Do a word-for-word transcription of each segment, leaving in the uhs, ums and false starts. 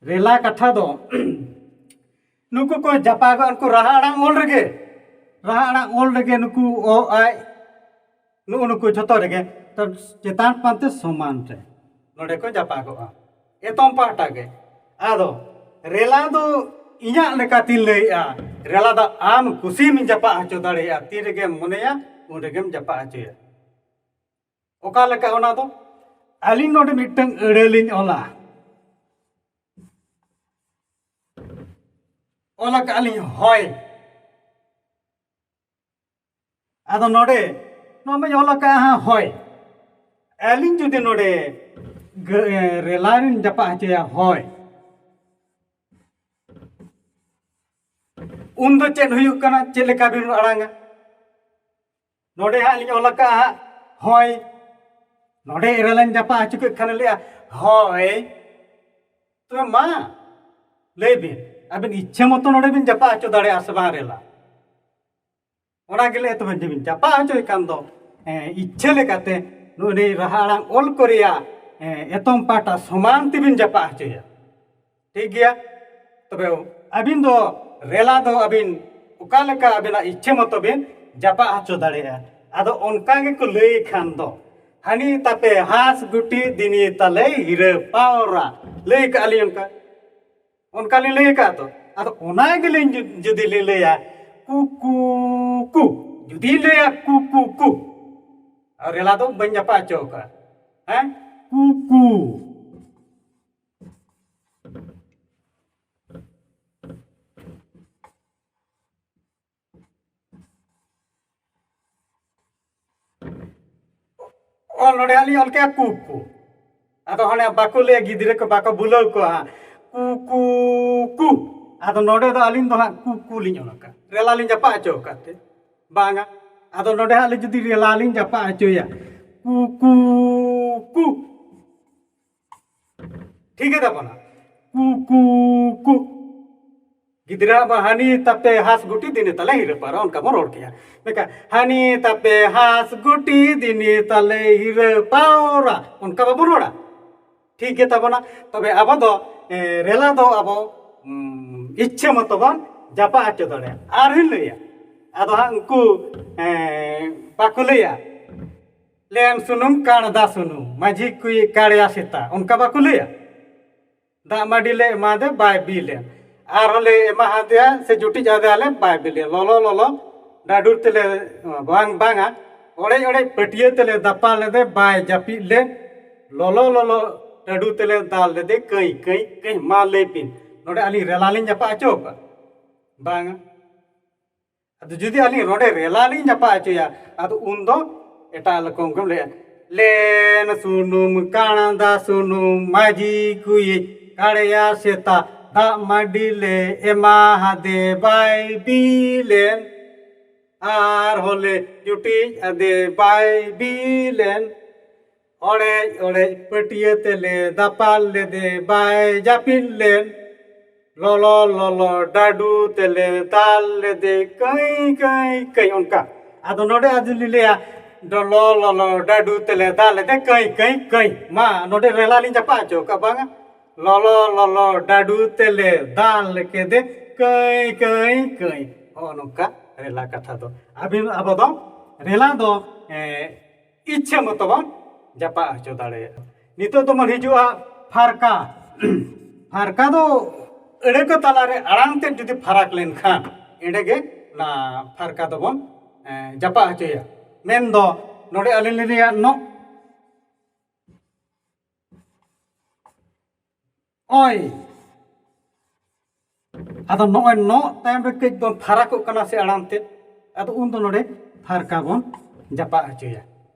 ᱨᱮᱞᱟ ᱠᱟᱛᱷᱟ ᱫᱚ ᱱᱩᱠᱩ ᱠᱚ ᱡᱟᱯᱟᱜᱚᱜᱼᱟ, ᱱᱩᱠᱩ ᱨᱟᱦᱟ ᱟᱲᱟᱝ ᱚᱞ ᱨᱮᱜᱮ, ᱨᱟᱦᱟ ᱟᱲᱟᱝ ᱚᱞ ᱨᱮᱜᱮ ᱱᱩᱠᱩ ᱚ, ᱟ, ᱱᱩᱜᱼᱩ ᱱᱩᱠᱩ ᱡᱷᱚᱛᱚ ᱨᱮᱜᱮ ᱛᱚ ᱪᱮᱛᱟᱱ ᱯᱟᱱᱛᱮ ᱥᱚᱢᱟᱱ ᱨᱮ ᱱᱚᱰᱮ ᱠᱚ ᱡᱟᱯᱟᱜᱚᱜᱼᱟ, ᱮᱛᱚᱢ ᱯᱟᱦᱴᱟ ᱜᱮ᱾ ᱟᱫᱚ ᱨᱮᱞᱟ ᱫᱚ ᱤᱧᱟᱹᱜ ᱞᱮᱠᱟᱛᱤᱧ ᱞᱟᱹᱭᱮᱜᱼᱟ, ᱨᱮᱞᱟ ᱫᱚ ᱟᱢ ᱠᱩᱥᱤᱢ ᱡᱟᱯᱟᱜ ᱦᱚᱪᱚ ᱫᱟᱲᱮᱭᱟᱜᱼᱟ, ᱛᱤ ᱨᱮᱜᱮᱢ ᱢᱚᱱᱮᱭᱟ ᱩᱱ ᱨᱮᱜᱮᱢ ᱡᱟᱯᱟᱜ ᱦᱚᱪᱚᱭᱟ᱾ ᱚᱠᱟ ᱞᱮᱠᱟ ᱚᱱᱟ ᱫᱚ? ᱟᱹᱞᱤᱧ ᱱᱚᱰᱮ ᱢᱤᱫᱴᱟᱝ ᱟᱹᱲᱟᱹ ᱞᱤᱧ ᱚᱞᱟ, ᱚᱞ ᱟᱠᱟᱫ ᱞᱤᱧ ᱦᱚᱭ᱾ ᱟᱫᱚ ᱱᱚᱰᱮ ᱱᱚᱣᱟ ᱢᱟᱧ ᱚᱞ ᱟᱠᱟᱫᱼᱟ ᱦᱟᱸᱜ ᱦᱚᱭ᱾ ᱟᱹᱞᱤᱧ ᱡᱩᱫᱤ ᱱᱚᱰᱮ ᱜᱟᱹ-, ᱮ, ᱨᱮᱞᱟ ᱨᱤᱧ ᱡᱟᱯᱟᱜ ᱦᱚᱪᱚᱭᱟ ᱦᱚᱭ, ᱩᱱ ᱫᱚ ᱪᱮᱫ ᱦᱩᱭᱩᱜ ᱠᱟᱱᱟ? ᱪᱮᱫ ᱞᱮᱠᱟ ᱵᱤᱱ ᱟᱲᱟᱝᱟ? ᱱᱚᱰᱮ ᱦᱟᱸᱜ ᱞᱤᱧ ᱚᱞ ᱟᱠᱟᱫᱼᱟ ᱦᱟᱸᱜ ᱦᱚᱭ, ᱱᱚᱰᱮ ᱨᱮᱞᱟᱧ ᱡᱟᱯᱟᱜ ᱦᱚᱪᱚ ᱠᱮᱫ ᱠᱷᱟᱱ ᱞᱟᱹᱭᱟ ᱦᱚᱭ᱾ ᱛᱚᱵᱮ ᱢᱟ ᱞᱟᱹᱭ ᱵᱤᱱ, ᱟᱹᱵᱤᱱ ᱤᱪᱪᱷᱟᱹ ᱢᱚᱛᱚ ᱱᱚᱰᱮ ᱵᱤᱱ ᱡᱟᱯᱟᱜ ᱦᱚᱪᱚ ᱫᱟᱲᱮᱭᱟᱜᱼᱟ ᱥᱮ ᱵᱟᱝ ᱨᱮᱞᱟ? ᱚᱱᱟ ᱜᱮ ᱞᱟᱹᱭ ᱛᱚᱵᱮ ᱡᱩᱫᱤ ᱵᱤᱱ ᱡᱟᱯᱟᱜ ᱦᱚᱪᱚᱭ ᱠᱷᱟᱱ ᱫᱚ, ᱮᱸ, ᱤᱪᱪᱷᱟᱹ ᱞᱮᱠᱟᱛᱮ ᱱᱩᱭ ᱨᱟᱦᱟ ᱟᱲᱟᱝ ᱚᱞ ᱠᱚ ᱨᱮᱭᱟᱜ, ᱮᱸ, ᱮᱛᱚᱢ ᱯᱟᱦᱴᱟ ᱥᱚᱢᱟᱱ ᱛᱮᱵᱤᱱ ᱡᱟᱯᱟᱜ ᱦᱚᱪᱚᱭᱟ᱾ ᱴᱷᱤᱠ ᱜᱮᱭᱟ? ᱛᱚᱵᱮ ᱟᱹᱵᱤᱱ ᱫᱚ ᱨᱮᱞᱟ ᱫᱚ ᱟᱹᱵᱤᱱ ᱚᱠᱟ ᱞᱮᱠᱟ ᱟᱹᱵᱤᱱᱟᱜ ᱤᱪᱪᱷᱟᱹ ᱢᱚᱛᱚ ᱵᱤᱱ ᱡᱟᱯᱟᱜ ᱦᱚᱪᱚ ᱫᱟᱲᱮᱭᱟᱜᱼᱟ᱾ ᱟᱫᱚ ᱚᱱᱠᱟ ᱜᱮᱠᱚ ᱞᱟᱹᱭ ᱠᱷᱟᱱ ᱫᱚ, ᱦᱟᱹᱱᱤ ᱛᱟᱯᱮ ᱦᱟᱸᱥ ᱜᱩᱴᱤ, ᱫᱤᱱᱤ ᱛᱟᱞᱮ ᱦᱤᱨᱟᱹ ᱯᱟᱣᱨᱟ, ᱞᱟᱹᱭ ᱠᱟᱜᱼᱟ ᱞᱤᱧ ᱚᱱᱠᱟ᱾ ᱚᱱᱠᱟ ᱞᱤᱧ ᱞᱟᱹᱭ ᱟᱠᱟᱫ ᱛᱚ᱾ ᱟᱫᱚ ᱚᱱᱟ ᱜᱮᱞᱤᱧ ᱡᱩ-, ᱡᱩᱫᱤ ᱞᱤᱧ ᱞᱟᱹᱭᱟ ᱠᱩ ᱠᱩ ᱠᱩ, ᱡᱩᱫᱤᱧ ᱞᱟᱹᱭᱟ ᱠᱩ ᱠᱩ ᱠᱩ, ᱟᱨ ᱨᱮᱞᱟ ᱫᱚ ᱵᱟᱹᱧ ᱡᱟᱯᱟᱜ ᱦᱚᱪᱚ ᱟᱠᱟᱫᱼᱟ᱾ ᱦᱮᱸ, ᱠᱩ ᱠᱩ᱾ ᱚᱞ ᱱᱚᱰᱮ ᱦᱟᱸᱜ ᱞᱤᱧ ᱚᱞ ᱠᱮᱜᱼᱟ ᱠᱩ ᱠᱩ᱾ ᱟᱫᱚ ᱦᱟᱱᱮ ᱵᱟᱠᱚ ᱞᱟᱹᱭᱟ, ᱜᱤᱫᱽᱨᱟᱹ ᱠᱚ ᱵᱟᱠᱚ ᱵᱩᱞᱟᱹᱣ ᱠᱚᱣᱟ ᱦᱟᱸᱜ, ᱠᱩ ᱠᱩ ᱠᱩ᱾ ᱟᱫᱚ ᱱᱚᱰᱮ ᱫᱚ ᱟᱹᱞᱤᱧ ᱫᱚ ᱦᱟᱸᱜ ᱠᱩ ᱠᱩ ᱞᱤᱧ ᱚᱞ ᱟᱠᱟᱫ, ᱨᱮᱞᱟ ᱞᱤᱧ ᱡᱟᱯᱟᱜ ᱦᱚᱪᱚ ᱟᱠᱟᱫ ᱛᱮ ᱵᱟᱝᱟ᱾ ᱟᱫᱚ ᱱᱚᱰᱮ ᱦᱟᱸᱜ ᱞᱤᱧ ᱡᱩᱫᱤ ᱨᱮᱞᱟ ᱞᱤᱧ ᱡᱟᱯᱟᱜ ᱦᱚᱪᱚᱭᱟ, ᱠᱩ ᱠᱩ ᱠᱩ, ᱴᱷᱤᱠ ᱜᱮ ᱛᱟᱵᱚᱱᱟ, ᱠᱩ ᱠᱩ ᱠᱩ᱾ ᱜᱤᱫᱽᱨᱟᱹ ᱟᱵᱚ ᱦᱟᱹᱱᱤ ᱛᱟᱯᱮ ᱦᱟᱸᱥ ᱜᱩᱴᱤ ᱫᱤᱱᱤ ᱛᱟᱞᱮ ᱦᱤᱨᱟᱹ ᱯᱟᱣᱨᱟ, ᱚᱱᱠᱟ ᱵᱚᱱ ᱨᱚᱲ ᱠᱮᱜᱼᱟ᱾ ᱢᱮᱱᱠᱷᱟᱱ ᱦᱟᱹᱱᱤ ᱛᱟᱯᱮ ᱦᱟᱸᱥ ᱜᱩᱴᱤ ᱫᱤᱱᱤ ᱛᱟᱞᱮ ᱦᱤᱨᱟᱹ ᱯᱟᱣᱨᱟ, ᱚᱱᱠᱟ ᱵᱟᱵᱚᱱ ᱨᱚᱲᱟ᱾ ᱴᱷᱤᱠ ᱜᱮ ᱛᱟᱵᱚᱱᱟ᱾ ᱛᱚᱵᱮ ᱟᱵᱚ ᱫᱚ, ᱮ, ᱨᱮᱞᱟ ᱫᱚ ᱟᱵᱚ, ᱩᱢ, ᱤᱪᱪᱷᱟᱹ ᱢᱚᱛᱚ ᱵᱚᱱ ᱡᱟᱯᱟᱜ ᱦᱚᱪᱚ ᱫᱟᱲᱮᱭᱟᱜᱼᱟ᱾ ᱟᱨᱦᱚᱸᱧ ᱞᱟᱹᱭᱟ, ᱟᱫᱚ ᱦᱟᱸᱜ ᱩᱱᱠᱩ, ᱮ, ᱵᱟᱠᱚ ᱞᱟᱹᱭᱟ, "ᱞᱮᱱ ᱥᱩᱱᱩᱢ ᱠᱟᱬᱫᱟ ᱥᱩᱱᱩᱢ, ᱢᱟᱹᱡᱷᱤ ᱠᱩᱭᱤᱡ ᱠᱟᱲᱭᱟ ᱥᱮᱛᱟ", ᱚᱱᱠᱟ ᱵᱟᱠᱚ ᱞᱟᱹᱭᱟ? ᱫᱟᱜ ᱢᱟᱹᱰᱤ ᱞᱮ ᱮᱢᱟᱫᱮ ᱵᱟᱭ ᱵᱤᱞᱮᱱ, ᱟᱨᱦᱚᱸ ᱞᱮ ᱮᱢᱟ ᱦᱟᱫᱮᱭᱟ ᱥᱮ ᱡᱩᱴᱤᱡ ᱟᱫᱮᱭᱟᱞᱮ ᱵᱟᱭ ᱵᱤᱞᱮᱱ, ᱞᱚᱞᱚ ᱞᱚᱞᱚ ᱰᱟᱹᱰᱩᱨ ᱛᱮᱞᱮ, ᱵᱟᱝ, ᱵᱟᱝᱟ, ᱚᱲᱮᱡ ᱚᱲᱮᱡ ᱯᱟᱹᱴᱭᱟᱹ ᱛᱮᱞᱮ ᱫᱟᱯᱟᱞ ᱞᱮᱫᱮ ᱵᱟᱭ ᱡᱟᱹᱯᱤᱫ ᱞᱮᱱ, ᱞᱚᱞᱚ ᱞᱚᱞᱚ ᱰᱟᱹᱰᱩ ᱛᱮᱞᱮ ᱫᱟᱞ ᱞᱮᱫᱮ ᱠᱟᱹᱭ ᱠᱟᱹᱭ ᱠᱟᱹᱭ᱾ ᱢᱟ ᱞᱟᱹᱭ ᱵᱤᱱ, ᱱᱚᱰᱮ ᱟᱹᱞᱤᱧ ᱨᱮᱞᱟ ᱞᱤᱧ ᱡᱟᱯᱟᱜ ᱦᱚᱪᱚ ᱟᱠᱟᱫ? ᱵᱟᱝᱟ᱾ ᱟᱫᱚ ᱡᱩᱫᱤ ᱟᱹᱞᱤᱧ ᱱᱚᱰᱮ ᱨᱮᱞᱟ ᱞᱤᱧ ᱡᱟᱯᱟᱜ ᱦᱚᱪᱚᱭᱟ, ᱟᱫᱚ ᱩᱱᱫᱚ ᱮᱴᱟᱜ ᱨᱚᱠᱚᱢ ᱜᱮᱢ ᱞᱟᱹᱭᱟ, "ᱞᱮᱱ ᱥᱩᱱᱩᱢ ᱠᱟᱬᱫᱟ ᱥᱩᱱᱩᱢ, ᱢᱟᱹᱡᱷᱤ ᱠᱩᱭᱤᱡ ᱠᱟᱲᱭᱟ ᱥᱮᱛᱟ, ᱫᱟᱜ ᱢᱟᱹᱰᱤ ᱞᱮ ᱮᱢᱟ ᱦᱟᱫᱮ ᱵᱟᱭ ᱵᱤᱞᱮᱱ, ᱟᱨᱦᱚᱸ ᱞᱮ ᱡᱩᱴᱤᱡ ᱟᱫᱮ ᱵᱟᱭ ᱵᱤᱞᱮᱱ, ᱚᱲᱮᱡ ᱚᱲᱮᱡ ᱯᱟᱹᱴᱭᱟᱹ ᱛᱮᱞᱮ ᱫᱟᱯᱟᱞ ᱞᱮᱫᱮ ᱵᱟᱭ ᱡᱟᱹᱯᱤᱫ ᱞᱮᱱ, ᱞᱚᱞᱚ ᱞᱚᱞᱚ ᱰᱟᱹᱰᱩ ᱛᱮᱞᱮ ᱫᱟᱞ ᱞᱮᱫᱮ ᱠᱟᱹᱭ ᱠᱟᱹᱭ ᱠᱟᱹᱭ", ᱚᱱᱠᱟ᱾ ᱟᱫᱚ ᱱᱚᱰᱮ ᱟᱫᱚ ᱞᱤᱧ ᱞᱟᱹᱭᱟ, "ᱞᱚᱞᱚ ᱞᱚᱞᱚ ᱰᱟᱹᱰᱩ ᱛᱮᱞᱮ ᱫᱟᱞ ᱞᱮᱫᱮ ᱠᱟᱹᱭ ᱠᱟᱹᱭ ᱠᱟᱹᱭ", ᱢᱟ ᱱᱚᱰᱮ ᱨᱮᱞᱟ ᱞᱤᱧ ᱡᱟᱯᱟᱜ ᱦᱚᱪᱚ ᱠᱟᱜ, ᱵᱟᱝᱟ? "ᱞᱚᱞᱚ ᱞᱚᱞᱚ ᱰᱟᱹᱰᱩ ᱛᱮᱞᱮ ᱫᱟᱞ ᱠᱮᱫᱮ ᱠᱟᱹᱭ ᱠᱟᱹᱭ ᱠᱟᱹᱭ", ᱦᱚᱸᱜᱼᱚ ᱱᱚᱝᱠᱟ ᱨᱮᱞᱟ ᱠᱟᱛᱷᱟ ᱫᱚ᱾ ᱟᱹᱵᱤᱱ, ᱟᱵᱚ ᱫᱚ ᱨᱮᱞᱟ ᱫᱚ, ᱮ, ᱤᱪᱪᱷᱟᱹ ᱢᱚᱛᱚ ᱵᱚᱱ ᱡᱟᱯᱟᱜ ᱦᱚᱪᱚ ᱫᱟᱲᱮᱭᱟᱜᱼᱟ᱾ ᱱᱤᱛᱚᱜ ᱫᱚᱵᱚᱱ ᱦᱤᱡᱩᱜᱼᱟ ᱯᱷᱟᱨᱠᱟ᱾ ᱯᱷᱟᱨᱠᱟ ᱫᱚ ᱟᱹᱲᱟᱹ ᱠᱚ ᱛᱟᱞᱟᱨᱮ ᱟᱲᱟᱝ ᱛᱮᱫ ᱡᱩᱫᱤ ᱯᱷᱟᱨᱟᱠ ᱞᱮᱱᱠᱷᱟᱱ, ᱮᱸᱰᱮᱜᱮ ᱚᱱᱟ ᱯᱷᱟᱨᱠᱟ ᱫᱚᱵᱚᱱ, ᱮ, ᱡᱟᱯᱟᱜ ᱦᱚᱪᱚᱭᱟ᱾ ᱢᱮᱱᱫᱚ ᱱᱚᱰᱮ ᱟᱹᱞᱤᱧ ᱞᱤᱧ ᱞᱟᱹᱭᱟ ᱱᱚᱜ ᱚᱭ᱾ ᱟᱫᱚ ᱱᱚᱜᱼᱚᱭ ᱱᱚᱜ ᱛᱟᱭᱚᱢ ᱨᱮ ᱠᱟᱹᱡ ᱵᱚᱱ ᱯᱷᱟᱨᱟᱠᱚᱜ ᱠᱟᱱᱟ ᱥᱮ ᱟᱲᱟᱝ ᱛᱮ, ᱟᱫᱚ ᱩᱱᱫᱚ ᱱᱚᱰᱮ ᱯᱷᱟᱨᱠᱟ ᱵᱚᱱ ᱡᱟᱯᱟᱜ ᱦᱚᱪᱚᱭᱟ᱾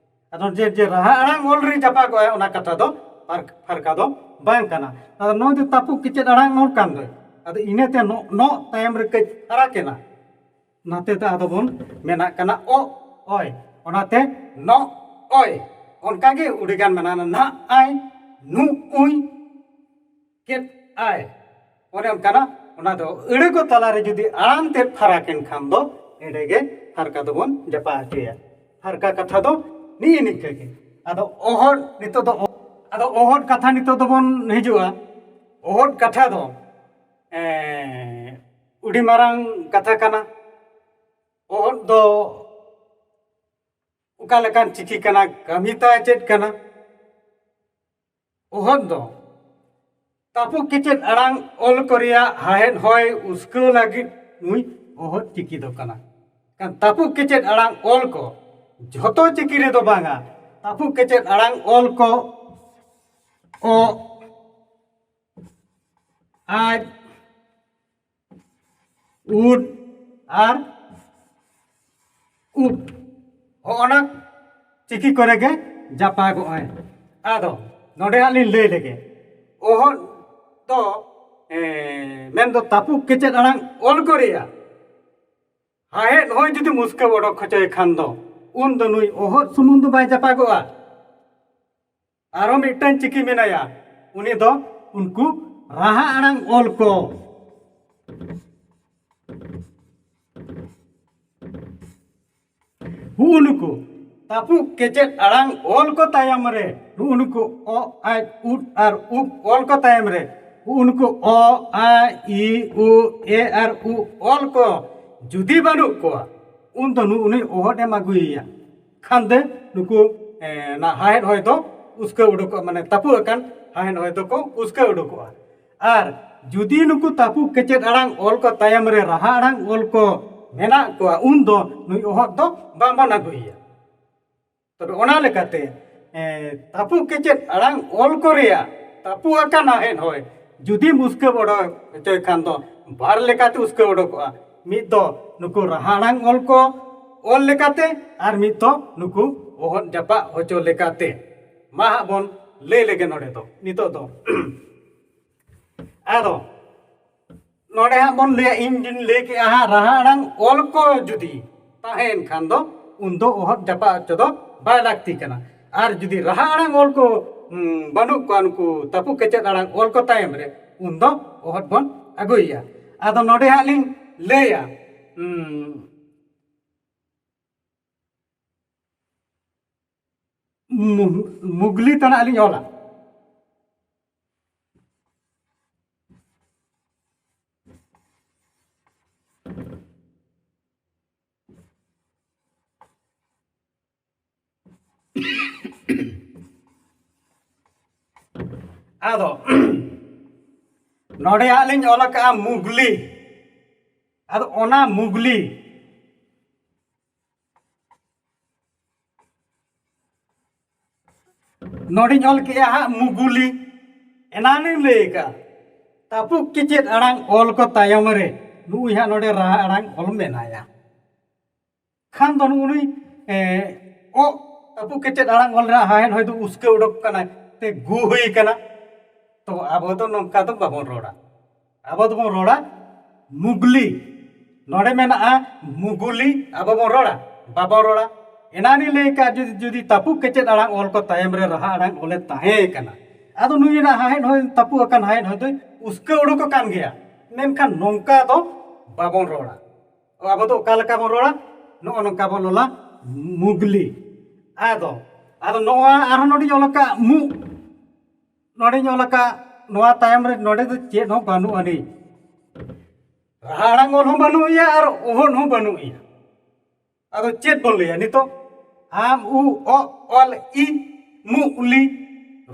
ᱟᱫᱚ ᱡᱮ, ᱡᱮ ᱨᱟᱦᱟ ᱟᱲᱟᱝ ᱚᱞ ᱨᱮ ᱡᱟᱯᱟᱜᱚᱜᱼᱟ, ᱚᱱᱟ ᱠᱟᱛᱷᱟ ᱫᱚ ᱯᱷᱟᱨ-, ᱯᱷᱟᱨᱠᱟ ᱫᱚ ᱵᱟᱝ ᱠᱟᱱᱟ᱾ ᱟᱫᱚ ᱱᱚᱜᱼᱚᱭ ᱫᱚ ᱛᱟᱹᱯᱩᱜ ᱠᱮᱪᱮᱫ ᱟᱲᱟᱝ ᱚᱞ ᱠᱟᱱ ᱫᱚ, ᱟᱫᱚ ᱤᱱᱟᱹᱛᱮ ᱱᱚᱜ, ᱱᱚᱜ ᱛᱟᱭᱚᱢ ᱨᱮ ᱠᱟᱹᱡ ᱯᱷᱟᱨᱟᱠ ᱮᱱᱟ᱾ ᱚᱱᱟᱛᱮ ᱫᱚ ᱟᱫᱚ ᱵᱚᱱ ᱢᱮᱱᱟᱜ ᱠᱟᱱᱟ ᱚᱜ ᱚᱭ᱾ ᱚᱱᱟᱛᱮ ᱱᱚᱜ ᱚᱭ᱾ ᱚᱱᱠᱟᱜᱮ ᱟᱹᱰᱤᱜᱟᱱ ᱢᱮᱱᱟᱜᱼᱟ, ᱱᱟᱜ ᱟᱭ, ᱱᱩᱜ ᱩᱭ, ᱠᱮᱫ ᱟᱭ᱾ ᱚᱱᱮ ᱚᱱᱠᱟᱱᱟᱜ ᱚᱱᱟ ᱫᱚ ᱟᱹᱲᱟᱹ ᱠᱚ ᱛᱟᱞᱟᱨᱮ ᱡᱩᱫᱤ ᱟᱲᱟᱝ ᱛᱮᱫ ᱯᱷᱟᱨᱟᱠ ᱮᱱ ᱠᱷᱟᱱ ᱫᱚ ᱮᱸᱰᱮ ᱜᱮ ᱯᱷᱟᱨᱠᱟ ᱫᱚᱵᱚᱱ ᱡᱟᱯᱟᱜ ᱦᱚᱪᱚᱭᱟ᱾ ᱯᱷᱟᱨᱠᱟ ᱠᱟᱛᱷᱟ ᱫᱚ ᱱᱤᱭᱟᱹ ᱱᱤᱝᱠᱟᱹ ᱜᱮ᱾ ᱟᱫᱚ ᱚᱦᱚᱫ ᱱᱤᱛᱚᱜ ᱫᱚ ᱟᱫᱚ ᱚᱦᱚᱫ ᱠᱟᱛᱷᱟ ᱱᱤᱛᱚᱜ ᱫᱚᱵᱚᱱ ᱦᱤᱡᱩᱜᱼᱟ᱾ ᱚᱦᱚᱫ ᱠᱟᱛᱷᱟ ᱫᱚ ᱮᱸ, ᱟᱹᱰᱤ ᱢᱟᱨᱟᱝ ᱠᱟᱛᱷᱟ ᱠᱟᱱᱟ᱾ ᱚᱦᱚᱫ ᱫᱚ ᱚᱠᱟ ᱞᱮᱠᱟᱱ ᱪᱤᱠᱤ ᱠᱟᱱᱟ, ᱠᱟᱹᱢᱤ ᱛᱟᱭ ᱪᱮᱫ ᱠᱟᱱᱟ? ᱚᱦᱚᱫ ᱫᱚ ᱛᱟᱹᱯᱩᱜ ᱠᱮᱪᱮᱫ ᱟᱲᱟᱝ ᱚᱞ ᱠᱚ ᱨᱮᱭᱟᱜ ᱦᱟᱦᱮᱫ ᱦᱚᱭ ᱩᱥᱠᱟᱹᱣ ᱞᱟᱹᱜᱤᱫ ᱱᱩᱭ ᱚᱦᱚᱫ ᱪᱤᱠᱤ ᱫᱚ ᱠᱟᱱᱟ᱾ ᱠᱷᱟᱱ ᱛᱟᱹᱯᱩᱜ ᱠᱮᱪᱮᱫ ᱟᱲᱟᱝ ᱚᱞ ᱠᱚ ᱡᱷᱚᱛᱚ ᱪᱤᱠᱤ ᱨᱮᱫᱚ ᱵᱟᱝᱟ, ᱛᱟᱹᱯᱩᱜ ᱠᱮᱪᱮᱫ ᱟᱲᱟᱝ ᱚᱞ ᱠᱚ ᱚ ᱟᱡ ᱩᱫ ᱟᱨ ᱩᱵ, ᱦᱚᱸᱜᱼᱚᱱᱟ ᱪᱤᱠᱤ ᱠᱚᱨᱮ ᱜᱮ ᱡᱟᱯᱟᱜᱚᱜᱼᱟᱭ᱾ ᱟᱫᱚ ᱱᱚᱰᱮ ᱦᱟᱸᱜ ᱞᱤᱧ ᱞᱟᱹᱭ ᱞᱮᱜᱮ, ᱚᱦᱚᱫ ᱫᱚ ᱮᱸ, ᱢᱮᱱᱫᱚ ᱛᱟᱹᱯᱩᱜ ᱠᱮᱪᱮᱫ ᱟᱲᱟᱝ ᱚᱞ ᱠᱚ ᱨᱮᱭᱟᱜ ᱦᱟᱦᱮᱫ ᱦᱚᱭ ᱡᱩᱫᱤ ᱢᱩᱥᱠᱟᱹ ᱚᱰᱚᱠ ᱦᱚᱪᱚᱭ ᱠᱷᱟᱱ ᱫᱚ ᱩᱱ ᱫᱚ ᱱᱩᱭ ᱚᱦᱚᱫ ᱥᱩᱢᱩᱝ ᱫᱚ ᱵᱟᱭ ᱡᱟᱯᱟᱜᱚᱜᱼᱟ᱾ ᱟᱨᱚ ᱢᱤᱫᱴᱟᱝ ᱪᱤᱠᱤ ᱢᱮᱱᱟᱭᱟ, ᱩᱱᱤ ᱫᱚ ᱩᱱᱠᱩ ᱨᱟᱦᱟ ᱟᱲᱟᱝ ᱚᱞ ᱠᱚ, ᱦᱩᱜᱼᱩ ᱱᱩᱠᱩ ᱛᱟᱹᱯᱩᱜ ᱠᱮᱪᱮᱫ ᱟᱲᱟᱝ ᱚᱞ ᱠᱚ ᱛᱟᱭᱚᱢ ᱨᱮ ᱦᱩᱜᱼᱩ ᱱᱩᱠᱩ ᱚ, ᱟᱡ, ᱩᱫ ᱟᱨ ᱩᱵ ᱚᱞ ᱠᱚ ᱛᱟᱭᱚᱢ ᱨᱮ ᱦᱩᱜᱼᱩ ᱱᱩᱠᱩ ᱚ, ᱟ, ᱤ, ᱩ, ᱮ ᱟᱨ ᱩ ᱚᱞ ᱠᱚ ᱡᱩᱫᱤ ᱵᱟᱹᱱᱩᱜ ᱠᱚᱣᱟ, ᱩᱱ ᱫᱚ ᱱᱩ-, ᱩᱱᱤ ᱚᱦᱚᱫ ᱮᱢ ᱟᱹᱜᱩᱭᱮᱭᱟ᱾ ᱠᱷᱟᱱ ᱫᱚ ᱱᱩᱠᱩ, ᱮ, ᱱᱟ ᱦᱟᱦᱮᱫ ᱦᱚᱭ ᱫᱚ ᱩᱥᱠᱟᱹ ᱩᱰᱩᱠᱚᱜᱼᱟ, ᱢᱟᱱᱮ ᱛᱟᱹᱯᱩᱜ ᱟᱠᱟᱱ ᱦᱟᱦᱮᱫ ᱦᱚᱭ ᱫᱚᱠᱚ ᱩᱥᱠᱟᱹ ᱩᱰᱩᱠᱚᱜᱼᱟ᱾ ᱟᱨ ᱡᱩᱫᱤ ᱱᱩᱠᱩ ᱛᱟᱹᱯᱩᱜ ᱠᱮᱪᱮᱫ ᱟᱲᱟᱝ ᱚᱞ ᱠᱚ ᱛᱟᱭᱚᱢ ᱨᱮ ᱨᱟᱦᱟ ᱟᱲᱟᱝ ᱚᱞ ᱠᱚ ᱢᱮᱱᱟᱜ ᱠᱚᱣᱟ, ᱩᱱ ᱫᱚ ᱱᱩᱭ ᱚᱦᱚᱫ ᱫᱚ ᱵᱟᱝᱵᱚᱱ ᱟᱹᱜᱩᱭᱮᱭᱟ᱾ ᱛᱚᱵᱮ ᱚᱱᱟ ᱞᱮᱠᱟᱛᱮ, ᱮ, ᱛᱟᱹᱯᱩᱜ ᱠᱮᱪᱮᱫ ᱟᱲᱟᱝ ᱚᱞ ᱠᱚ ᱨᱮᱭᱟᱜ ᱛᱟᱹᱯᱩᱜ ᱟᱠᱟᱱ ᱦᱟᱦᱮᱫ ᱦᱚᱭ ᱡᱩᱫᱤ ᱩᱥᱠᱟᱹ ᱚᱰᱚᱠ ᱦᱚᱪᱚᱭ ᱠᱷᱟᱱ ᱫᱚ ᱵᱟᱨ ᱞᱮᱠᱟᱛᱮ ᱩᱥᱠᱟᱹ ᱚᱰᱚᱠᱚᱜᱼᱟ᱾ ᱢᱤᱫ ᱫᱚ ᱱᱩᱠᱩ ᱨᱟᱦᱟ ᱟᱲᱟᱝ ᱚᱞ ᱠᱚ ᱚᱞ ᱞᱮᱠᱟᱛᱮ ᱟᱨ ᱢᱤᱫ ᱫᱚ ᱱᱩᱠᱩ ᱚᱦᱚᱫ ᱡᱟᱯᱟᱜ ᱦᱚᱪᱚ ᱞᱮᱠᱟᱛᱮ᱾ ᱢᱟ ᱦᱟᱸᱜ ᱵᱚᱱ ᱞᱟᱹᱭ ᱞᱮᱜᱮ ᱱᱚᱰᱮ ᱫᱚ, ᱱᱤᱛᱚᱜ ᱫᱚ᱾ ᱟᱫᱚ ᱱᱚᱰᱮ ᱦᱟᱸᱜ ᱵᱚᱱ ᱞᱟᱹᱭᱟ, ᱤᱧ ᱫᱩᱧ ᱞᱟᱹᱭ ᱠᱮᱜᱼᱟ ᱦᱟᱸᱜ, ᱨᱟᱦᱟ ᱟᱲᱟᱝ ᱚᱞ ᱠᱚ ᱡᱩᱫᱤ ᱛᱟᱦᱮᱸᱭᱮᱱ ᱠᱷᱟᱱ ᱫᱚ ᱩᱱ ᱫᱚ ᱚᱦᱚᱫ ᱡᱟᱯᱟᱜ ᱦᱚᱪᱚ ᱫᱚ ᱵᱟᱭ ᱞᱟᱹᱠᱛᱤ ᱠᱟᱱᱟ᱾ ᱟᱨ ᱡᱩᱫᱤ ᱨᱟᱦᱟ ᱟᱲᱟᱝ ᱚᱞ ᱠᱚ, ᱩᱸ, ᱵᱟᱹᱱᱩᱜ ᱠᱚᱣᱟ, ᱱᱩᱠᱩ ᱛᱟᱹᱯᱩᱜ ᱠᱮᱪᱮᱫ ᱟᱲᱟᱝ ᱚᱞ ᱠᱚ ᱛᱟᱭᱚᱢ ᱨᱮ, ᱩᱱ ᱫᱚ ᱚᱦᱚᱫ ᱵᱚᱱ ᱟᱹᱜᱩᱭᱮᱭᱟ᱾ ᱟᱫᱚ ᱱᱚᱰᱮ ᱦᱟᱸᱜ ᱞᱤᱧ ᱞᱟᱹᱭᱟ, ᱩᱸ, ᱢᱩ-, ᱢᱩᱜᱽᱞᱤ ᱛᱟᱱᱟᱜ ᱞᱤᱧ ᱚᱞᱟ᱾ ᱟᱫᱚ ᱱᱚᱰᱮ ᱦᱟᱸᱜ ᱞᱤᱧ ᱚᱞ ᱟᱠᱟᱜᱼᱟ ᱢᱩᱜᱽᱞᱤ᱾ ᱟᱫᱚ ᱚᱱᱟ ᱢᱩᱜᱽᱞᱤ ᱱᱚᱰᱮᱧ ᱚᱞ ᱠᱮᱜᱼᱟ ᱦᱟᱸᱜ ᱢᱩᱜᱩᱞᱤ᱾ ᱮᱱᱟᱱᱤᱧ ᱞᱟᱹᱭ ᱟᱠᱟᱫ ᱛᱟᱹᱯᱩᱜ ᱠᱮᱪᱮᱫ ᱟᱲᱟᱝ ᱚᱞ ᱠᱚ ᱛᱟᱭᱚᱢ ᱨᱮ ᱱᱩᱭ ᱦᱟᱸᱜ ᱱᱚᱰᱮ ᱨᱟᱦᱟ ᱟᱲᱟᱝ ᱚᱞ ᱢᱮᱱᱟᱭᱟ᱾ ᱠᱷᱟᱱ ᱫᱚ ᱱᱩᱜᱼᱩ ᱱᱩᱭ, ᱮ, ᱚᱜ ᱛᱟᱹᱯᱩᱜ ᱠᱮᱪᱮᱫ ᱟᱲᱟᱝ ᱚᱞ ᱨᱮᱱᱟᱜ ᱦᱟᱦᱮᱫ ᱦᱚᱭ ᱫᱚ ᱩᱥᱠᱟᱹ ᱩᱰᱩᱠ ᱠᱟᱱᱟᱭ, ᱛᱮ ᱜᱩ ᱦᱩᱭ ᱠᱟᱱᱟ᱾ ᱛᱚ ᱟᱵᱚ ᱫᱚ ᱱᱚᱝᱠᱟ ᱫᱚ ᱵᱟᱵᱚᱱ ᱨᱚᱲᱟ᱾ ᱟᱵᱚ ᱫᱚᱵᱚᱱ ᱨᱚᱲᱟ ᱢᱩᱜᱽᱞᱤ᱾ ᱱᱚᱰᱮ ᱢᱮᱱᱟᱜᱼᱟ ᱢᱩᱜᱩᱞᱤ, ᱟᱵᱚ ᱵᱚᱱ ᱨᱚᱲᱟ? ᱵᱟᱵᱚᱱ ᱨᱚᱲᱟ᱾ ᱮᱱᱟᱱᱤᱧ ᱞᱟᱹᱭ ᱠᱟᱜ, ᱡᱩᱫᱤ, ᱡᱩᱫᱤ ᱛᱟᱹᱯᱩᱜ ᱠᱮᱪᱮᱫ ᱟᱲᱟᱝ ᱚᱞ ᱠᱚ ᱛᱟᱭᱚᱢ ᱨᱮ ᱨᱟᱦᱟ ᱟᱲᱟᱝ ᱚᱞᱮ ᱛᱟᱦᱮᱸ ᱠᱟᱱᱟ, ᱟᱫᱚ ᱱᱩᱭ ᱨᱮᱱᱟᱜ ᱦᱟᱦᱮᱫ ᱦᱚᱸ, ᱛᱟᱹᱯᱩᱜ ᱟᱠᱟᱱ ᱦᱟᱦᱮᱫ ᱦᱚᱸ ᱫᱚᱭ ᱩᱥᱠᱟᱹ ᱩᱰᱩᱠ ᱟᱠᱟᱱ ᱜᱮᱭᱟ᱾ ᱢᱮᱱᱠᱷᱟᱱ ᱱᱚᱝᱠᱟ ᱫᱚ ᱵᱟᱵᱚᱱ ᱨᱚᱲᱟ᱾ ᱟᱵᱚ ᱫᱚ ᱚᱠᱟ ᱞᱮᱠᱟ ᱵᱚᱱ ᱨᱚᱲᱟ? ᱱᱚᱜᱼᱚ ᱱᱚᱝᱠᱟ ᱵᱚᱱ ᱚᱞᱟ, ᱢᱩᱜᱽᱞᱤ᱾ ᱟᱫᱚ, ᱟᱫᱚ ᱱᱚᱣᱟ ᱟᱨᱦᱚᱸ ᱱᱚᱰᱮᱧ ᱚᱞ ᱟᱠᱟᱫ ᱢᱩ, ᱱᱚᱰᱮᱧ ᱚᱞ ᱟᱠᱟᱫ, ᱱᱚᱣᱟ ᱛᱟᱭᱚᱢ ᱨᱮ ᱱᱚᱰᱮ ᱫᱚ ᱪᱮᱫ ᱦᱚᱸ ᱵᱟᱹᱱᱩᱜ ᱟᱹᱱᱤᱡ᱾ ᱨᱟᱦᱟ ᱟᱲᱟᱝ ᱚᱞ ᱦᱚᱸ ᱵᱟᱹᱱᱩᱜ ᱮᱭᱟ ᱟᱨ ᱚᱦᱚᱫ ᱦᱚᱸ ᱵᱟᱹᱱᱩᱜ ᱮᱭᱟ᱾ ᱟᱫᱚ ᱪᱮᱫ ᱵᱚᱱ ᱞᱟᱹᱭᱟ ᱱᱤᱛᱚᱜ? ᱟᱢ ᱩ ᱚ ᱚᱞ ᱤ ᱢᱩ ᱩᱞᱤ,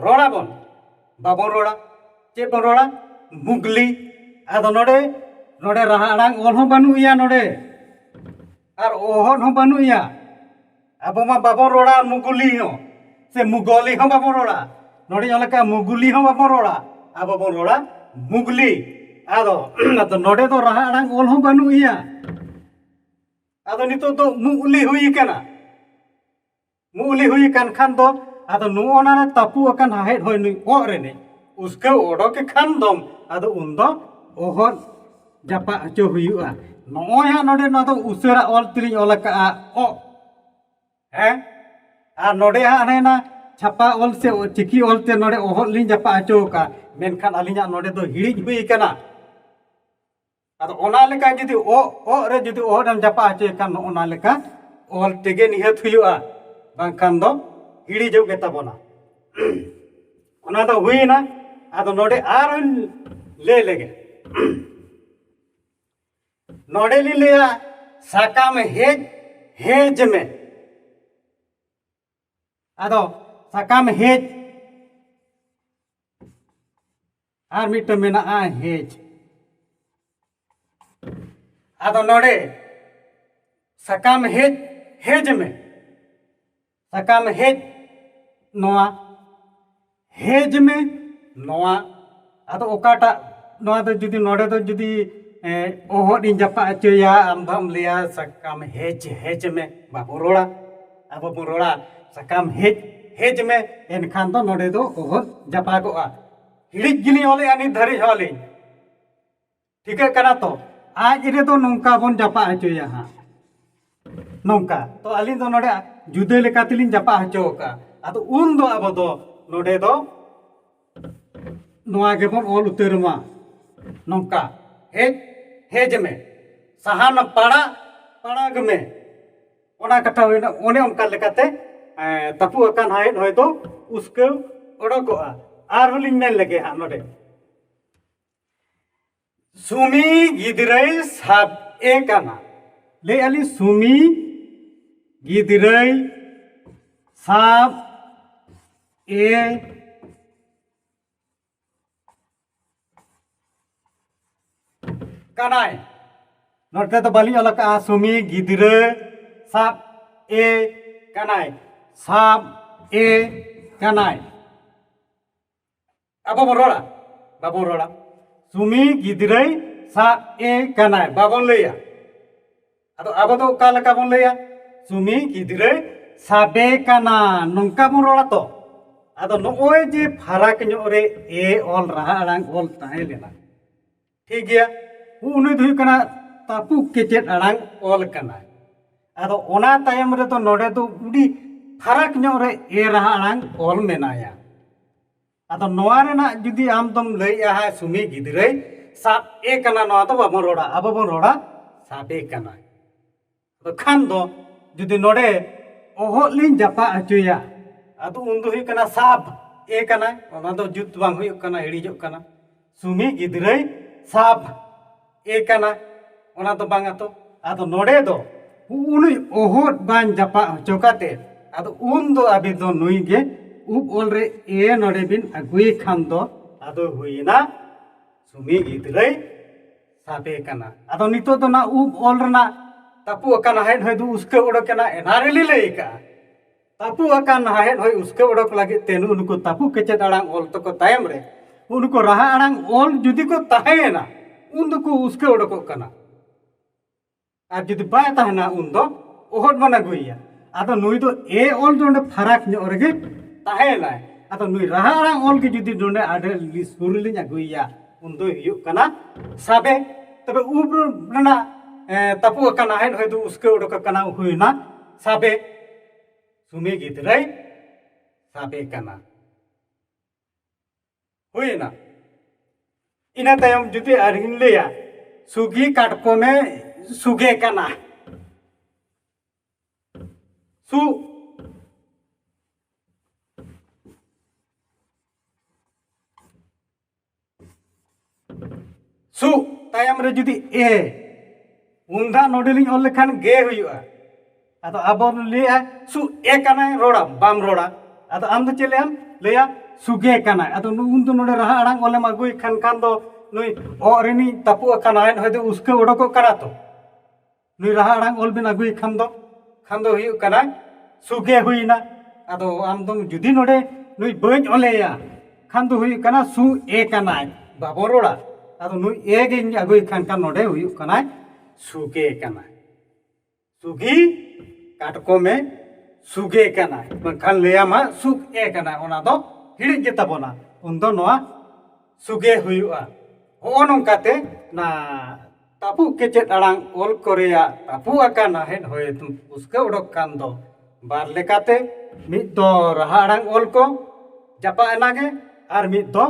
ᱨᱚᱲᱟᱵᱚᱱ? ᱵᱟᱵᱚᱱ ᱨᱚᱲᱟ᱾ ᱪᱮᱫ ᱵᱚᱱ ᱨᱚᱲᱟ? ᱢᱩᱜᱽᱞᱤ᱾ ᱟᱫᱚ ᱱᱚᱰᱮ, ᱱᱚᱰᱮ ᱨᱟᱦᱟ ᱟᱲᱟᱝ ᱚᱞ ᱦᱚᱸ ᱵᱟᱹᱱᱩᱜ ᱮᱭᱟ ᱱᱚᱰᱮ, ᱟᱨ ᱚᱦᱚᱫ ᱦᱚᱸ ᱵᱟᱹᱱᱩᱜ ᱮᱭᱟ᱾ ᱟᱵᱚ ᱢᱟ ᱵᱟᱵᱚᱱ ᱨᱚᱲᱟ ᱢᱩᱜᱩᱞᱤ ᱦᱚᱸ, ᱥᱮ ᱢᱩᱜᱚᱞᱤ ᱦᱚᱸ ᱵᱟᱵᱚᱱ ᱨᱚᱲᱟ᱾ ᱱᱚᱰᱮ ᱧᱮᱞ ᱞᱮᱠᱟ ᱢᱩᱜᱩᱞᱤ ᱦᱚᱸ ᱵᱟᱵᱚᱱ ᱨᱚᱲᱟ, ᱟᱵᱚ ᱵᱚᱱ ᱨᱚᱲᱟ ᱢᱩᱜᱽᱞᱤ᱾ ᱟᱫᱚ, ᱟᱫᱚ ᱱᱚᱰᱮ ᱫᱚ ᱨᱟᱦᱟ ᱟᱲᱟᱝ ᱚᱞ ᱦᱚᱸ ᱵᱟᱹᱱᱩᱜ ᱮᱭᱟ᱾ ᱟᱫᱚ ᱱᱤᱛᱚᱜ ᱫᱚ ᱢᱩᱜᱽᱞᱤ ᱦᱩᱭ ᱟᱠᱟᱱᱟ᱾ ᱢᱩᱜᱽᱞᱤ ᱦᱩᱭ ᱟᱠᱟᱱ ᱠᱷᱟᱱ ᱫᱚ, ᱟᱫᱚ ᱱᱚᱜᱼᱚ ᱱᱟ ᱨᱮ ᱛᱟᱹᱯᱩ ᱟᱠᱟᱱ ᱦᱟᱦᱮᱫ ᱦᱚᱭ ᱱᱩᱭ ᱚᱜ ᱨᱮᱱᱮ ᱩᱥᱠᱟᱹᱣ ᱚᱰᱚᱠᱮ ᱠᱷᱟᱱ ᱫᱚᱢ, ᱟᱫᱚ ᱩᱱᱫᱚ ᱚᱦᱚᱫ ᱡᱟᱯᱟᱜ ᱦᱚᱪᱚ ᱦᱩᱭᱩᱜᱼᱟ᱾ ᱱᱚᱜᱼᱚᱭ ᱦᱟᱸᱜ ᱱᱚᱰᱮ ᱱᱚᱣᱟ ᱫᱚ ᱩᱥᱟᱹᱨᱟ ᱚᱞ ᱛᱮᱞᱤᱧ ᱚᱞ ᱟᱠᱟᱜᱼᱟ ᱚᱜ᱾ ᱦᱮᱸ? ᱟᱨ ᱱᱚᱰᱮ ᱦᱟᱸᱜ ᱦᱟᱱᱮ ᱱᱟ ᱪᱷᱟᱯᱟ ᱚᱞ ᱥᱮ ᱪᱤᱠᱤ ᱚᱞ ᱛᱮ ᱱᱚᱰᱮ ᱚᱦᱚᱫ ᱞᱤᱧ ᱡᱟᱯᱟᱜ ᱦᱚᱪᱚ ᱟᱠᱟᱜᱼᱟ, ᱢᱮᱱᱠᱷᱟᱱ ᱟᱹᱞᱤᱧᱟᱜ ᱱᱚᱰᱮ ᱫᱚ ᱦᱤᱲᱤᱡ ᱦᱩᱭ ᱟᱠᱟᱱᱟ᱾ ᱟᱫᱚ ᱚᱱᱟ ᱞᱮᱠᱟ ᱡᱩᱫᱤ ᱚᱜ ᱚᱜ ᱨᱮ ᱡᱩᱫᱤ ᱚᱦᱚᱫ ᱮᱢ ᱡᱟᱯᱟᱜ ᱦᱚᱪᱚᱭ ᱠᱷᱟᱱ, ᱱᱚᱜᱼᱚ ᱱᱟ ᱞᱮᱠᱟ ᱚᱞ ᱛᱮᱜᱮ ᱱᱤᱦᱟᱹᱛ ᱦᱩᱭᱩᱜᱼᱟ, ᱵᱟᱝᱠᱷᱟᱱ ᱫᱚ ᱦᱤᱲᱤᱡᱚᱜ ᱜᱮ ᱛᱟᱵᱚᱱᱟ᱾ ᱚᱱᱟ ᱫᱚ ᱦᱩᱭᱮᱱᱟ᱾ ᱟᱫᱚ ᱱᱚᱰᱮ ᱟᱨᱦᱚᱸᱧ ᱞᱟᱹᱭ ᱞᱮᱜᱮ᱾ ᱱᱚᱰᱮ ᱞᱤᱧ ᱞᱟᱹᱭᱟ, ᱥᱟᱠᱟᱢ ᱦᱮᱡ ᱦᱮᱡ ᱢᱮ᱾ ᱟᱫᱚ ᱥᱟᱠᱟᱢ ᱦᱮᱡ, ᱟᱨ ᱢᱤᱫᱴᱟᱝ ᱢᱮᱱᱟᱜᱼᱟ ᱦᱮᱡ᱾ ᱟᱫᱚ ᱱᱚᱰᱮ ᱥᱟᱠᱟᱢ ᱦᱮᱡ ᱦᱮᱡ ᱢᱮ, ᱥᱟᱠᱟᱢ ᱦᱮᱡ ᱱᱚᱣᱟ ᱦᱮᱡ ᱢᱮ ᱱᱚᱣᱟ᱾ ᱟᱫᱚ ᱚᱠᱟᱴᱟᱜ, ᱱᱚᱣᱟ ᱫᱚ ᱡᱩᱫᱤ ᱱᱚᱰᱮ ᱫᱚ ᱡᱩᱫᱤ ᱮ, ᱚᱦᱚᱫ ᱤᱧ ᱡᱟᱯᱟᱜ ᱦᱚᱪᱚᱭᱟ, ᱟᱢ ᱫᱚᱢ ᱞᱟᱹᱭᱟ ᱥᱟᱠᱟᱢ ᱦᱮᱡ ᱦᱮᱡ ᱢᱮ, ᱵᱟᱵᱚ ᱨᱚᱲᱟ, ᱟᱵᱚ ᱵᱚᱱ ᱨᱚᱲᱟ ᱥᱟᱠᱟᱢ ᱦᱮᱡ ᱦᱮᱡ ᱢᱮ, ᱮᱱᱠᱷᱟᱱ ᱫᱚ ᱱᱚᱰᱮ ᱫᱚ ᱚᱦᱚᱫ ᱡᱟᱯᱟᱜᱚᱜᱼᱟ᱾ ᱦᱤᱲᱤᱡ ᱜᱮᱞᱤᱧ ᱚᱞᱮᱜᱼᱟ ᱱᱤᱛ ᱫᱷᱟᱹᱨᱤᱡ ᱦᱚᱸ ᱟᱹᱞᱤᱧ᱾ ᱴᱷᱤᱠᱟᱹᱜ ᱠᱟᱱᱟ ᱛᱚ? ᱟᱡ ᱨᱮᱫᱚ ᱱᱚᱝᱠᱟ ᱵᱚᱱ ᱡᱟᱯᱟᱜ ᱦᱚᱪᱚᱭᱟ ᱦᱟᱸᱜ, ᱱᱚᱝᱠᱟ᱾ ᱛᱚ ᱟᱹᱞᱤᱧ ᱫᱚ ᱱᱚᱰᱮ ᱡᱩᱫᱟᱹ ᱞᱮᱠᱟ ᱛᱮᱞᱤᱧ ᱡᱟᱯᱟᱜ ᱦᱚᱪᱚ ᱟᱠᱟᱫᱼᱟ᱾ ᱟᱫᱚ ᱩᱱ ᱫᱚ ᱟᱵᱚ ᱫᱚ ᱱᱚᱰᱮ ᱫᱚ ᱱᱚᱣᱟ ᱜᱮᱵᱚᱱ ᱚᱞ ᱩᱛᱟᱹᱨ ᱢᱟ, ᱱᱚᱝᱠᱟ, ᱦᱮᱡ ᱦᱮᱡ ᱢᱮ, ᱥᱟᱦᱟᱱ ᱯᱟᱲᱟᱜ ᱯᱟᱲᱟᱜᱽ ᱢᱮ᱾ ᱚᱱᱟ ᱠᱟᱛᱷᱟ ᱦᱩᱭᱱᱟ᱾ ᱚᱱᱮ ᱚᱱᱠᱟ ᱞᱮᱠᱟᱛᱮ ᱮ, ᱛᱟᱹᱯᱩ ᱟᱠᱟᱱ ᱦᱟᱭᱮᱫ ᱦᱚᱭ ᱫᱚ ᱩᱥᱠᱟᱹᱣ ᱚᱰᱚᱠᱚᱜᱼᱟ᱾ ᱟᱨᱦᱚᱸ ᱞᱤᱧ ᱢᱮᱱ ᱞᱮᱜᱮ ᱦᱟᱸᱜ ᱱᱚᱰᱮ, ᱥᱩᱢᱤ ᱜᱤᱫᱽᱨᱟᱹᱭ ᱥᱟᱵ ᱮ ᱠᱟᱱᱟ᱾ ᱞᱟᱹᱭᱮᱫᱼᱟ ᱞᱤᱧ, ᱥᱩᱢᱤ ᱜᱤᱫᱽᱨᱟᱹᱭ ᱥᱟᱵ ᱮ ᱠᱟᱱᱟᱭ᱾ ᱱᱚᱛᱮ ᱫᱚ ᱵᱟᱹᱞᱤᱧ ᱚᱞ ᱟᱠᱟᱫᱼᱟ, ᱥᱩᱢᱤ ᱜᱤᱫᱽᱨᱟᱹ ᱥᱟᱵ ᱮ ᱠᱟᱱᱟᱭ, ᱥᱟᱵ ᱮ ᱠᱟᱱᱟᱭ᱾ ᱟᱵᱚ ᱵᱚᱱ ᱨᱚᱲᱟ? ᱵᱟᱵᱚᱱ ᱨᱚᱲᱟ᱾ ᱥᱩᱢᱤ ᱜᱤᱫᱽᱨᱟᱹᱭ ᱥᱟᱵ ᱮ ᱠᱟᱱᱟᱭ, ᱵᱟᱵᱚᱱ ᱞᱟᱹᱭᱟ᱾ ᱟᱫᱚ ᱟᱵᱚ ᱫᱚ ᱚᱠᱟ ᱞᱮᱠᱟ ᱵᱚᱱ ᱞᱟᱹᱭᱟ? ᱥᱩᱢᱤ ᱜᱤᱫᱽᱨᱟᱹᱭ ᱥᱟᱵᱮ ᱠᱟᱱᱟ, ᱱᱚᱝᱠᱟ ᱵᱚᱱ ᱨᱚᱲᱟ ᱛᱚ᱾ ᱟᱫᱚ ᱱᱚᱜᱼᱚᱭ ᱡᱮ ᱯᱷᱟᱨᱟᱠ ᱧᱚᱜ ᱨᱮ ᱮ ᱚᱞ, ᱨᱟᱦᱟ ᱟᱲᱟᱝ ᱚᱞ ᱛᱟᱦᱮᱸ ᱞᱮᱱᱟ, ᱴᱷᱤᱠ ᱜᱮᱭᱟ, ᱩᱱᱤ ᱫᱚ ᱦᱩᱭᱩᱜ ᱠᱟᱱᱟ ᱛᱟᱹᱯᱩ ᱠᱮᱪᱮᱫ ᱟᱲᱟᱝ ᱚᱞ ᱠᱟᱱᱟᱭ᱾ ᱟᱫᱚ ᱚᱱᱟ ᱛᱟᱭᱚᱢ ᱨᱮᱫᱚ ᱱᱚᱰᱮ ᱫᱚ ᱟᱹᱰᱤ ᱯᱷᱟᱨᱟᱠ ᱧᱚᱜ ᱨᱮ ᱮ ᱨᱟᱦᱟ ᱟᱲᱟᱝ ᱚᱞ ᱢᱮᱱᱟᱭᱟ᱾ ᱟᱫᱚ ᱱᱚᱣᱟ ᱨᱮᱱᱟᱜ ᱡᱩᱫᱤ ᱟᱢ ᱫᱚᱢ ᱞᱟᱹᱭᱮᱜᱼᱟ, ᱦᱮᱸ, ᱥᱩᱢᱤ ᱜᱤᱫᱽᱨᱟᱹᱭ ᱥᱟᱵ ᱮ ᱠᱟᱱᱟ, ᱱᱚᱣᱟ ᱫᱚ ᱵᱟᱵᱚᱱ ᱨᱚᱲᱟ, ᱟᱵᱚ ᱵᱚᱱ ᱨᱚᱲᱟ ᱥᱟᱵᱮ ᱠᱟᱱᱟ᱾ ᱟᱫᱚ ᱠᱷᱟᱱ ᱫᱚ ᱡᱩᱫᱤ ᱱᱚᱰᱮ ᱚᱦᱚᱫ ᱞᱤᱧ ᱡᱟᱯᱟᱜ ᱦᱚᱪᱚᱭᱟ, ᱟᱫᱚ ᱩᱱ ᱫᱚ ᱦᱩᱭᱩᱜ ᱠᱟᱱᱟ ᱥᱟᱵ ᱮ ᱠᱟᱱᱟ, ᱚᱱᱟ ᱫᱚ ᱡᱩᱛ ᱵᱟᱝ ᱦᱩᱭᱩᱜ ᱠᱟᱱᱟ, ᱦᱤᱲᱤᱡᱚᱜ ᱠᱟᱱᱟ᱾ ᱥᱩᱢᱤ ᱜᱤᱫᱽᱨᱟᱹᱭ ᱥᱟᱵ ᱮ ᱠᱟᱱᱟ, ᱚᱱᱟ ᱫᱚ ᱵᱟᱝ ᱟᱛᱚ᱾ ᱟᱫᱚ ᱱᱚᱰᱮ ᱫᱚ ᱩᱱᱤ ᱚᱦᱚᱫ ᱵᱟᱝ ᱡᱟᱯᱟᱜ ᱦᱚᱪᱚ ᱠᱟᱛᱮ, ᱟᱫᱚ ᱩᱱ ᱫᱚ ᱟᱵᱤᱱ ᱫᱚ ᱱᱩᱭ ᱜᱮ ᱩᱵ ᱚᱞ ᱨᱮ ᱮ ᱱᱚᱰᱮ ᱵᱤᱱ ᱟᱹᱜᱩᱭᱮ ᱠᱷᱟᱱ ᱫᱚ ᱟᱫᱚ ᱦᱩᱭᱮᱱᱟ ᱥᱩᱢᱤ ᱜᱤᱫᱽᱨᱟᱹᱭ ᱥᱟᱵᱮ ᱠᱟᱱᱟ᱾ ᱟᱫᱚ ᱱᱤᱛᱚᱜ ᱫᱚ ᱱᱟ ᱩᱵ ᱚᱞ ᱨᱮᱱᱟᱜ ᱛᱟᱹᱯᱩ ᱟᱠᱟᱱ ᱦᱟᱦᱮᱫ ᱦᱚᱭ ᱫᱚ ᱩᱥᱠᱟᱹ ᱚᱰᱚᱠ ᱮᱱᱟ, ᱮᱱᱟ ᱨᱮᱞᱤ ᱞᱟᱹᱭ ᱠᱟᱜᱼᱟ᱾ ᱛᱟᱹᱯᱩ ᱟᱠᱟᱱ ᱦᱟᱦᱮᱫ ᱦᱚᱭ ᱩᱥᱠᱟᱹ ᱚᱰᱚᱠ ᱞᱟᱹᱜᱤᱫ ᱛᱮ ᱱᱩᱜᱼᱩ ᱱᱩᱠᱩ ᱛᱟᱹᱯᱩ ᱠᱮᱪᱮᱫ ᱟᱲᱟᱝ ᱚᱞ ᱛᱟᱠᱚ ᱛᱟᱭᱚᱢ ᱨᱮ ᱩᱱᱠᱩ ᱨᱟᱦᱟ ᱟᱲᱟᱝ ᱚᱞ ᱡᱩᱫᱤ ᱠᱚ ᱛᱟᱦᱮᱸᱭᱮᱱᱟ, ᱩᱱ ᱫᱚᱠᱚ ᱩᱥᱠᱟᱹ ᱚᱰᱚᱠᱚᱜ ᱠᱟᱱᱟ᱾ ᱟᱨ ᱡᱩᱫᱤ ᱵᱟᱭ ᱛᱟᱦᱮᱱᱟ, ᱩᱱ ᱫᱚ ᱚᱦᱚᱫ ᱵᱚᱱ ᱟᱹᱜᱩᱭᱮᱭᱟ᱾ ᱟᱫᱚ ᱱᱩᱭ ᱫᱚ ᱮ ᱚᱞ ᱫᱚ ᱚᱸᱰᱮ ᱯᱷᱟᱨᱟᱠ ᱧᱚᱜ ᱨᱮᱜᱮ ᱛᱟᱦᱮᱸᱭᱮᱱᱟᱭ᱾ ᱟᱫᱚ ᱱᱩᱭ ᱨᱟᱦᱟ ᱟᱲᱟᱝ ᱚᱞ ᱜᱮ ᱡᱩᱫᱤ ᱱᱚᱰᱮ ᱟᱹᱰᱤ ᱥᱩᱨ ᱨᱮᱞᱤᱧ ᱟᱹᱜᱩᱭᱮᱭᱟ, ᱩᱱ ᱫᱚᱭ ᱦᱩᱭᱩᱜ ᱠᱟᱱᱟ ᱥᱟᱵᱮ᱾ ᱛᱚᱵᱮ ᱩᱵ ᱨᱮᱱᱟᱜ, ᱮ, ᱛᱟᱹᱯᱩ ᱟᱠᱟᱱ ᱟᱦᱮᱫ ᱦᱚᱭ ᱫᱚ ᱩᱥᱠᱟᱹ ᱚᱰᱚᱠ ᱟᱠᱟᱱᱟ, ᱦᱩᱭᱱᱟ ᱥᱟᱵᱮ᱾ ᱥᱩᱢᱤ ᱜᱤᱫᱽᱨᱟᱹᱭ ᱥᱟᱵᱮ ᱠᱟᱱᱟ᱾ ᱦᱩᱭᱱᱟ᱾ ᱤᱱᱟᱹ ᱛᱟᱭᱚᱢ ᱡᱩᱫᱤ ᱟᱨᱦᱚᱸᱧ ᱞᱟᱹᱭᱟ, ᱥᱩᱜᱤ ᱠᱟᱴᱠᱚᱢᱮ ᱥᱩᱜᱮ ᱠᱟᱱᱟ᱾ ᱥᱩ, ᱥᱩ ᱛᱟᱭᱚᱢ ᱨᱮ ᱡᱩᱫᱤ ᱮ, ᱩᱱ ᱫᱚ ᱱᱚᱰᱮ ᱞᱤᱧ ᱚᱞ ᱞᱮᱠᱷᱟᱱ ᱜᱮ ᱦᱩᱭᱩᱜᱼᱟ᱾ ᱟᱫᱚ ᱟᱵᱚ ᱞᱟᱹᱭᱟ, ᱥᱩ ᱮ ᱠᱟᱱᱟᱭ, ᱨᱚᱲᱟ, ᱵᱟᱢ ᱨᱚᱲᱟ᱾ ᱟᱫᱚ ᱟᱢ ᱫᱚ ᱪᱮᱫ ᱞᱟᱹᱭᱟᱢ? ᱞᱟᱹᱭᱟ, ᱥᱩᱜᱮ ᱠᱟᱱᱟᱭ᱾ ᱟᱫᱚ ᱱᱩ-, ᱩᱱ ᱫᱚ ᱱᱚᱰᱮ ᱨᱟᱦᱟ ᱟᱲᱟᱝ ᱚᱞᱮᱢ ᱟᱹᱜᱩᱭ ᱠᱷᱟᱱ, ᱠᱷᱟᱱ ᱫᱚ ᱱᱩᱭ ᱚ ᱨᱤᱱᱤᱡ ᱛᱟᱹᱯᱩ ᱟᱠᱟᱱ ᱟᱦᱮᱫ ᱦᱚᱭ ᱫᱚ ᱩᱥᱠᱟᱹ ᱚᱰᱚᱠᱚᱜ ᱠᱟᱱᱟ ᱛᱚ᱾ ᱱᱩᱭ ᱨᱟᱦᱟ ᱟᱲᱟᱝ ᱚᱞ ᱵᱤᱱ ᱟᱹᱜᱩᱭ ᱠᱷᱟᱱ ᱫᱚ, ᱠᱷᱟᱱ ᱫᱚ ᱦᱩᱭᱩᱜ ᱠᱟᱱᱟ ᱥᱩᱜᱮ ᱦᱩᱭᱱᱟ᱾ ᱟᱫᱚ ᱟᱢ ᱫᱚ ᱡᱩᱫᱤ ᱱᱚᱰᱮ ᱱᱩᱭ ᱵᱟᱹᱧ ᱚᱞᱮᱭᱟ, ᱠᱷᱟᱱ ᱫᱚ ᱦᱩᱭᱩᱜ ᱠᱟᱱᱟ ᱥᱩ ᱮ ᱠᱟᱱᱟᱭ, ᱵᱟᱵᱚᱱ ᱨᱚᱲᱟ᱾ ᱟᱫᱚ ᱱᱩᱭ ᱮ ᱜᱮᱧ ᱟᱹᱜᱩᱭ ᱠᱷᱟᱱ, ᱠᱷᱟᱱ ᱱᱚᱰᱮ ᱦᱩᱭᱩᱜ ᱠᱟᱱᱟᱭ ᱥᱩᱜᱮ ᱠᱟᱱᱟᱭ᱾ ᱥᱩᱜᱤ ᱠᱟᱴᱠᱚᱢᱮ ᱥᱩᱜᱮ ᱠᱟᱱᱟᱭ, ᱵᱟᱝᱠᱷᱟᱱ ᱞᱟᱹᱭᱟᱢ ᱦᱟᱸᱜ ᱥᱩᱜ ᱮ ᱠᱟᱱᱟᱭ, ᱚᱱᱟ ᱫᱚ ᱦᱤᱲᱤᱡ ᱜᱮ ᱛᱟᱵᱚᱱᱟ᱾ ᱩᱱᱫᱚ ᱱᱚᱣᱟ ᱥᱩᱜᱮ ᱦᱩᱭᱩᱜᱼᱟ᱾ ᱦᱚᱸᱜᱼᱚ ᱱᱚᱝᱠᱟᱛᱮ ᱱᱟ ᱛᱟᱹᱯᱩᱜ ᱠᱮᱪᱮᱫ ᱟᱲᱟᱝ ᱚᱞ ᱠᱚ ᱨᱮᱭᱟᱜ ᱛᱟᱹᱯᱩᱜ ᱟᱠᱟᱱ ᱟᱦᱮᱫ ᱦᱚᱭ ᱩᱥᱠᱟᱹ ᱚᱰᱚᱠ ᱠᱟᱱ ᱫᱚ ᱵᱟᱨ ᱞᱮᱠᱟᱛᱮ, ᱢᱤᱫ ᱫᱚ ᱨᱟᱦᱟ ᱟᱲᱟᱝ ᱚᱞ ᱠᱚ ᱡᱟᱯᱟᱜ ᱮᱱᱟ ᱜᱮ, ᱟᱨ ᱢᱤᱫ ᱫᱚ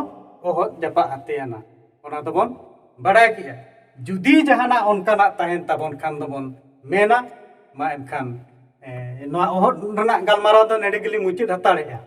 ᱚᱦᱚᱫ ᱡᱟᱯᱟᱜ ᱟᱛᱮ ᱮᱱᱟ᱾ ᱚᱱᱟ ᱫᱚᱵᱚᱱ ᱵᱟᱲᱟᱭ ᱠᱮᱜᱼᱟ᱾ ᱡᱩᱫᱤ ᱡᱟᱦᱟᱱᱟᱜ ᱚᱱᱠᱟᱱᱟᱜ ᱛᱟᱦᱮᱱ ᱛᱟᱵᱚᱱ ᱠᱷᱟᱱ ᱫᱚᱵᱚᱱ ᱢᱮᱱᱟ᱾ ᱢᱟ ᱮᱱᱠᱷᱟᱱ ᱮ, ᱱᱚᱣᱟ ᱚᱦᱚᱫ ᱨᱮᱱᱟᱜ ᱜᱟᱞᱢᱟᱨᱟᱣ ᱫᱚ ᱱᱚᱰᱮ ᱜᱮᱞᱤᱧ ᱢᱩᱪᱟᱹᱫ ᱦᱟᱛᱟᱲᱮᱜᱼᱟ᱾